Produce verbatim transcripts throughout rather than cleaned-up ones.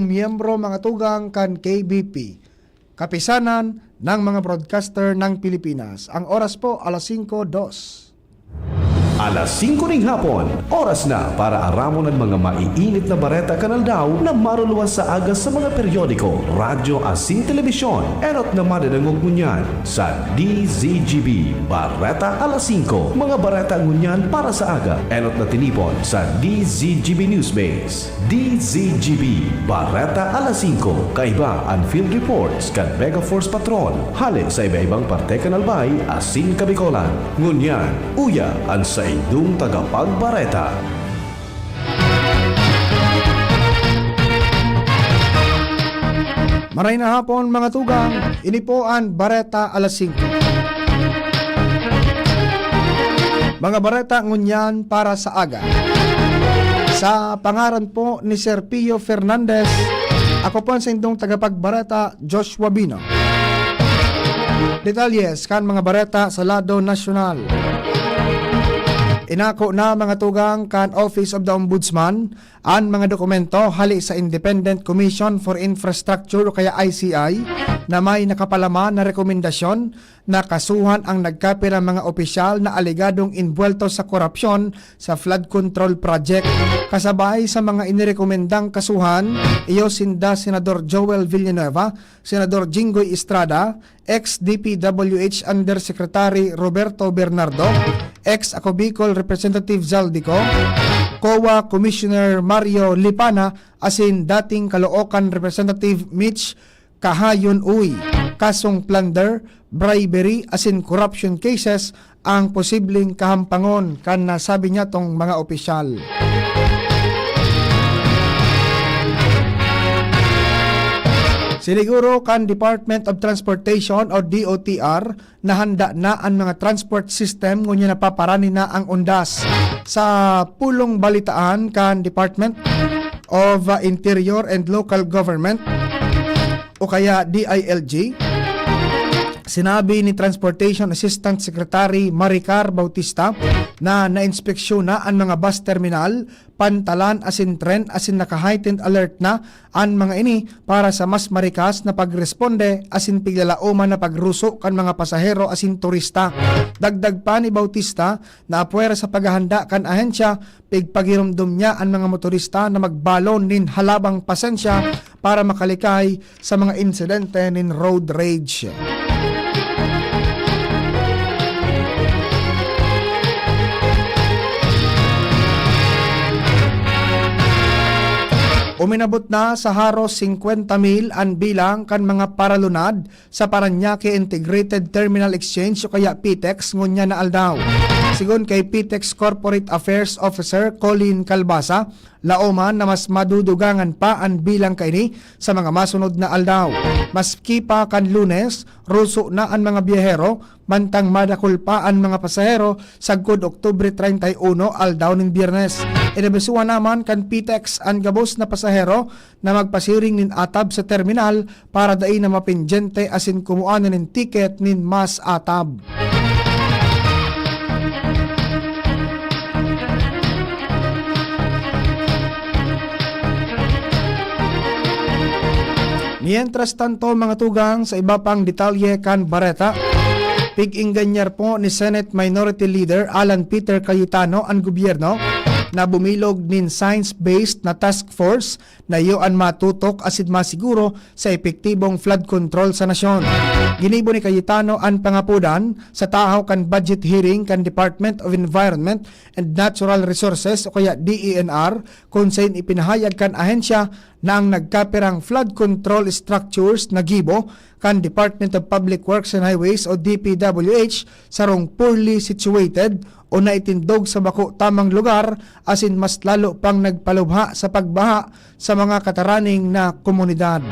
miyembro, mga tugang, kan K B P, Kapisanan ng mga Broadcaster ng Pilipinas. Ang oras po, alas singko dos. Alas singko ning hapon, oras na para aramon an mga maiinit na bareta kan aldaw na maruluwas sa aga sa mga periodiko, radyo asin telebisyon. Enot na madadangog ngunyan sa D Z G B Bareta Alas Singko. Mga bareta ngunyan para sa aga, enot na tinipon sa D Z G B Newsbase. D Z G B, Bareta Alas Singko. Kaiba an field reports kan Mega Force Patrol, hale sa iba-ibang parte kan Albay asin Kabicolan. Ngunyan, uya an saindong tagapagbareta. Maray na hapon, mga tugang. Ini po an Bareta Alas Singko. Mga bareta ngunyan para sa aga. Sa pangaran po ni Sir Pio Fernandez, ako po an saindong tagapagbareta, Joshua Bino. Detalles kan mga bareta sa lado nasyonal. Inako na, mga tugang, kan Office of the Ombudsman an mga dokumento hale sa Independent Commission for Infrastructure o kaya I C I na may nakapalaman na rekomendasyon na kasuhan ang nagkapirang mga opisyal na alegadong inbuwelto sa korapsyon sa flood control project. Kasabay sa mga inirekomendang kasuhan, iyo sinda Senador Joel Villanueva, Senador Jinggoy Estrada, ex D P W H Undersecretary Roberto Bernardo, ex Ako Bicol Representative Zaldico, COA Commissioner Mario Lipana, asin dating Caloocan Representative Mitch Kahayon Uy. Kasong plunder, bribery, asin corruption cases ang posibleng kahampangon kan nasabi niyatong mga opisyal. Siniguro kan Department of Transportation o D O T R na handa na an mga transport system ngunyan na paparani na ang undas. Sa pulong balitaan kan Department of Interior and Local Government o kaya D I L G, sinabi ni Transportation Assistant Secretary Maricar Bautista na nainspeksyon na an mga bus terminal, pantalan asin tren asin naka-heightened alert na an mga ini para sa mas marikas na pagresponde asin piglalaoman na pagruso kan mga pasahero asin turista. Dagdag pa ni Bautista na apwera sa paghahanda kan ahensya, pigpagiromdom niya an mga motorista na magbalon nin halabang pasensya para makalikay sa mga insidente nin road rage. Uminabot na sa haros singkwenta mil an bilang kan mga paralunad sa Parañaque Integrated Terminal Exchange o kaya PITEX ngunyan na aldaw. Sigon kay PITEX Corporate Affairs Officer Colin Calbasa, laoman na mas madudugangan pa an bilang kaini sa mga masunod na aldaw. Maski pa kan Lunes, ruso na an mga biyahero, mantang madakul pa an mga pasahero sagkod Oktubre treinta y uno, aldaw nin Biyernes. Inabisuhan naman kan PITEX an gabos na pasahero na magpasiring nin atab sa terminal para dai na mapindyente asin kumuha na nin tiket nin mas atab. Mientras tanto, mga tugang, sa iba pang detalye kan bareta, pig-ingganyar po ni Senate Minority Leader Alan Peter Cayetano an gobyerno na bumilog nin science-based na task force na iyo an matutok asin masiguro sa epektibong flood control sa nasyon. Ginibo ni Cayetano an pangapodan sa tahaw kan budget hearing kan Department of Environment and Natural Resources o kaya D E N R, kun sain ipinahayag kan ahensya na ang nagkapirang flood control structures na gibo kan Department of Public Works and Highways o D P W H sarong poorly situated o naitindog sa bako tamang lugar asin mas lalo pang nagpalubha sa pagbaha sa mga kataraning na komunidad.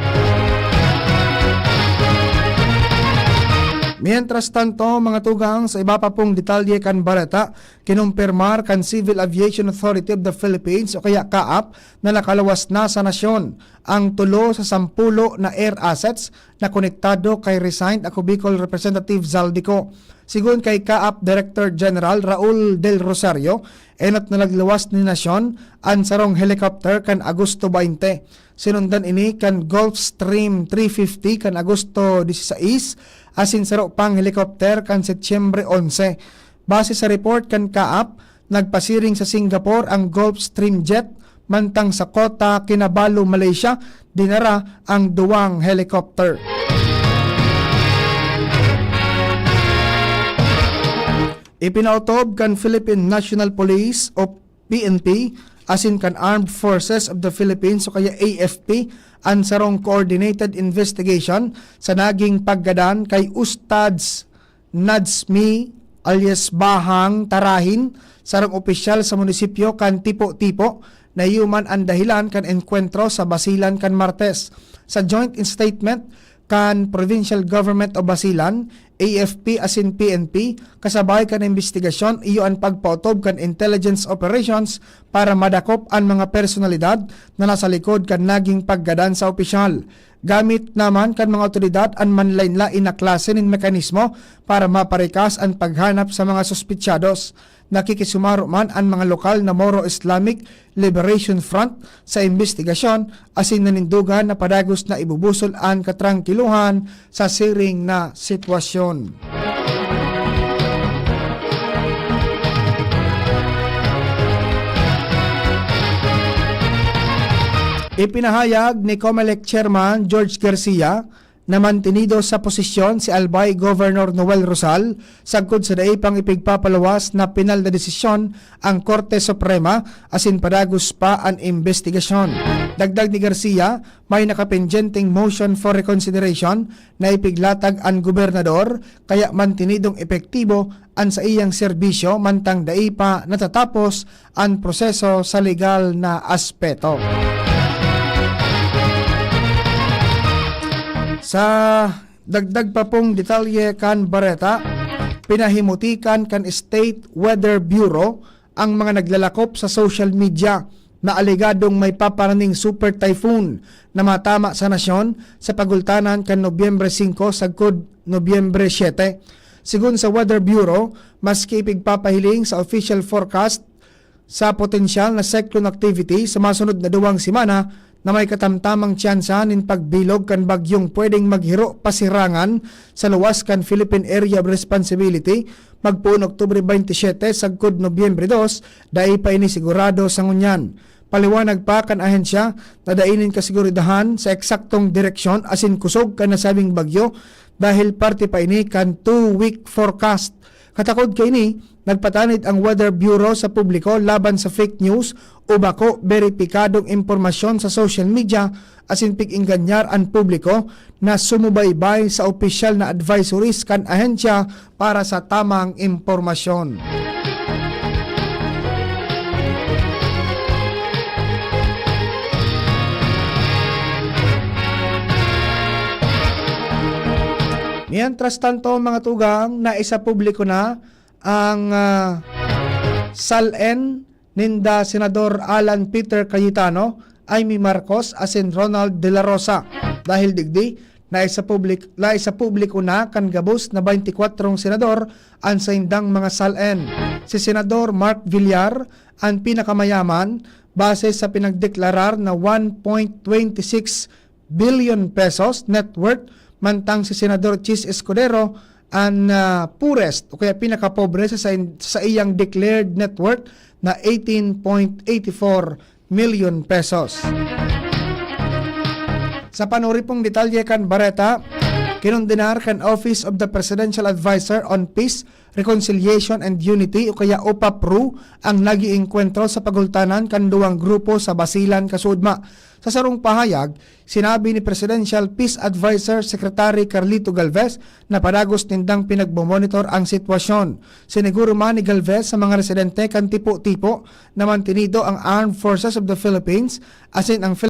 Mientras tanto, mga tugang, sa iba pa pong detalye kan bareta, kinumpirmar kan Civil Aviation Authority of the Philippines o kaya CAAP na nakaluwas na sa nasyon ang tulo sa sampulo na air assets na konektado kay resigned Ako Bicol Representative Zaldy Co. Sigon kay CAAP Director General Raul Del Rosario, enot na nagluwas nin nasyon an sarong helicopter kan Agosto twenty. Sinundan ini kan Gulfstream three fifty kan Agosto dieciséis, asin saro pang helicopter kan Setyembre onse. Base sa report kan CAAP, nagpasiring sa Singapore ang Gulfstream jet, mantang sa Kota Kinabalu, Malaysia, dinara ang duwang helicopter. Ipinaotob kan Philippine National Police o P N P asin kan Armed Forces of the Philippines o kaya A F P an sarong coordinated investigation sa naging paggadan kay Ustadz Nadsmi alias Bahang Tarahin, sarong opisyal sa munisipyo kan Tipo-Tipo, na iyo man an dahilan kan engkwentro sa Basilan kan Martes. Sa joint statement kan Provincial Government of Basilan, A F P asin P N P, kasabay kan imbestigasyon, iyo an pagpaotob kan intelligence operations para madakop an mga personalidad na nasa likod kan naging paggadan sa opisyal. Gamit naman kan mga awtoridad an manlaen-laen na klase nin mekanismo para maparikas an paghanap sa mga suspetsados. Nakikisumaro man an mga lokal na Moro Islamic Liberation Front sa imbestigasyon asin nanindogan na padagos na ibubusol an katrangkilohan sa siring na sitwasyon. Ipinahayag ni Comelec Chairman George Garcia na mantinido sa posisyon si Albay Governor Noel Rosal sagkod sa dai pang ipigpapaluwas na penal na desisyon ang Korte Suprema asin padagos pa an imbestigasyon. Dagdag ni Garcia, may nakapendyenteng motion for reconsideration na ipiglatag an gobernador, kaya mantinidong epektibo an saiyang serbisyo mantang dai pa natatapos an proseso sa legal na aspeto. Sa dagdag pa pong detalye kan bareta, pinahimutikan kan State Weather Bureau ang mga naglalakop sa social media na alegadong may paparaning super typhoon na matama sa nasyon sa pagultanan kan Nobyembre singko sagkod Nobyembre siyete. Sigon sa Weather Bureau, maski ipigpapahiling sa official forecast sa potensyal na cyclone activity sa masunod na duwang semana na may katamtamang tsansa nin pagbilog kan bagyong pwedeng maghiro pasirangan sa luwas kan Philippine Area of Responsibility, magpoon Oktubre twenty-seven sagkod Nobyembre dos, dai pa ini sigurado sa ngunyan. Paliwanag pa kan ahensya na dai nin kasiguridahan sa eksaktong direksyon asin kusog kan nasabing bagyo dahil parte pa ini kan two-week forecast. Katakod kaini, nagpatanid ang Weather Bureau sa publiko laban sa fake news o bako beripikadong impormasyon sa social media asin pig-engganyar an publiko na sumubaybay sa opisyal na advisories kan ahensya para sa tamang impormasyon. Mientras tanto, mga tugang, naisapubliko na ang, ah, salen ninda Senador Alan Peter Cayetano, Imee Marcos asin Ronald De La Rosa. Dahil digdi, naisapublik-, naisapubliko na kan gabos na twenty-kwatro senador an saindang mga salen. Si Senador Mark Villar an pinakamayaman base sa pinagdeklarar na one point twenty six billion pesos net worth, mantang si Senador Chiz Escudero an, ah, poorest o kaya pinakapobre sa, sa, sa iyang declared net worth na eighteen point eighty four million pesos. Sa panuri pong detalye kan bareta, kinondenar kan Office of the Presidential Advisor on Peace, Reconciliation and Unity o kaya OPAPRU ang nag-iengkwentro sa pagultanan kan duwang grupo sa Basilan, Kasuodma. Sa sarong pahayag, sinabi ni Presidential Peace Advisor Secretary Carlito Galvez na padagos nindang pinagmomonitor ang sitwasyon. Siniguro man ni Galvez sa mga residente kan Tipo-Tipo na mantinido ang Armed Forces of the Philippines asin ang